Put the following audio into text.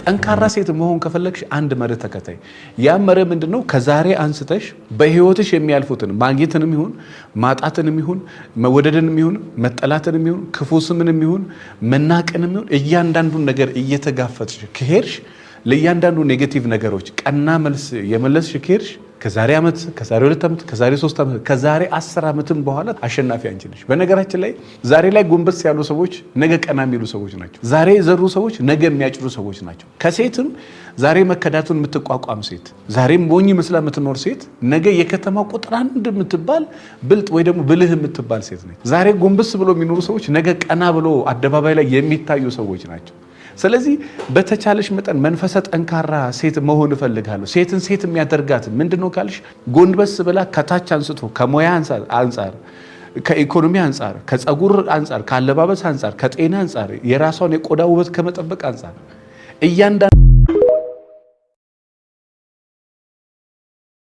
ጠንካራ ሴት መሆን ከፈለግሽ አንድ መርህ ተከታይ። ያ መርህ ምንድን ነው? ከዛሬ አንስተሽ በህይወትሽ የሚያልፉትን ማግኘትንም ይሁን ማጣትንም ይሁን መወደድንም ይሁን መጠላትንም ይሁን ክፉ ስምንም ይሁን መናቅንም ይሁን እያንዳንዱን ነገር እየተጋፈጥሽ ከሄድሽ፣ ለእያንዳንዱ negative ነገሮች ቀና መልስ የመለስሽ ከሄድሽ፣ ከዛሬ ዓመት፣ ከዛሬ 2 ዓመት፣ ከዛሬ 3 ዓመት፣ ከዛሬ 10 ዓመትም በኋላ አሸናፊ አንቺ ነሽ። በነገራችን ላይ ዛሬ ላይ ጎንበስ ያሉ ሰዎች ነገ ቀና የሚሉ ሰዎች ናቸው። ዛሬ የዘሩ ሰዎች ነገ የሚያጭዱ ሰዎች ናቸው። ከሴትም ዛሬ መከዳቱን የምትቋቋም ሴት፣ ዛሬም ሞኝ መስላ የምትኖር ሴት ነገ የከተማ ቁጥር አንድ የምትባል ብልጥ ወይ ደግሞ ብልህ የምትባል ሴት ነች። ዛሬ ጎንበስ ብሎ የሚኖሩ ሰዎች ነገ ቀና ብሎ አደባባይ ላይ የሚታዩ ሰዎች ናቸው። ስለዚህ በተቻለሽ መጠን መንፈሰ ጠንካራ ሴት መሆን እፈልጋለሁ። ሴትን ሴት የሚያደርጋት ምንድን ነው ካልሽ፣ ጎንበስ ብላ ከታች አንስቶ ከሙያ አንጻር፣ ከኢኮኖሚ አንጻር፣ ከፀጉር አንጻር፣ ከአለባበስ አንጻር፣ ከጤና አንጻር፣ የራሷን የቆዳ ውበት ከመጠበቅ አንጻር እያንዳንዱ